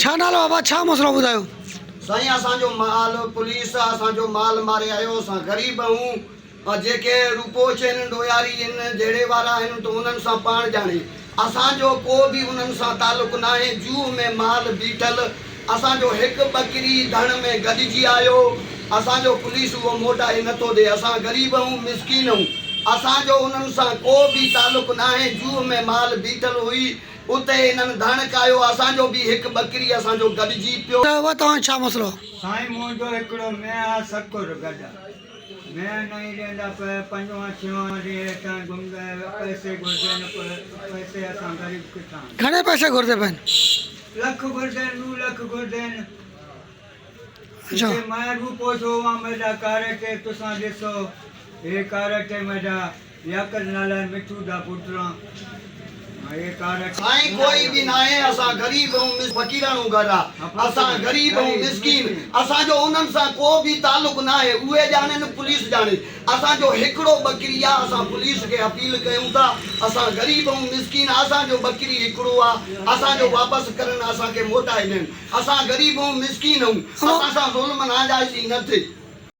ڇا نالو آ ڀاء ڇا مسئلو ٻڌايو. سائين اسان جو مال پوليس اسان جو مال ماري آيو اسان غريب آهيون جيڪي روپوش آهن ڏوهاري آهن جهيڙي وارا آهن ته انهن سان پاڻ ڄاڻي اسان جو ڪو به انهن سان تعلق ناهي جوء ۾ مال بيٺل اسان جو هڪ ٻڪري ڌڻ ۾ گڏجي آيو اسان جو پوليس اهو موٽائي نٿو ڏي اسان غريب آهيون مسڪين آهيون اسان جو انهن سان ڪو به تعلق ناهي جوء ۾ مال بيٺل هئي اتي هنن ڌڻ ڪاهيو، اسان جو به هڪ ٻڪري اسان جو گڏجي پيو. ته اها توهان جو ڇا مسئلو آهي؟ سائين منهنجو هڪڙو مينهن آ سڪر گڏ مينهن نئين ڏيندا پئي پنجوان ڇهوان ڏينهن هيٺان گم پئسي گهرجن پئسي اسان غريب ڪٿان. گهڻي پئسي گهرجي پين؟ لک گهرجن ڏو لک گهرجن. اڇا. جتي مين روپوش ہوواں میڈا کارٽ اے تساں ڈسو اے کارٽ اے میڈا لياقت نالا مٺو دا پٽراں اي کارٽ۔ سائين ڪوئي به ناهي اسان غريب ۽ مس فقيراڻو گهر آ اسان غريب ۽ مسڪين اسان جو انهن سان ڪو به تعلق ناهي اهي ڄاڻين پوليس ڄاڻي اسان جو هڪڙو ٻڪري آ اسان پوليس کي اپيل ڪيون ٿا اسان غريب ۽ مسڪين اسان جو ٻڪري هڪڙو آ اسان جو واپس ڪرن اسان کي موٽائي ڏين اسان غريب ۽ مسڪين آهيون اسان سان ظلم ناجائزي نه ٿئي.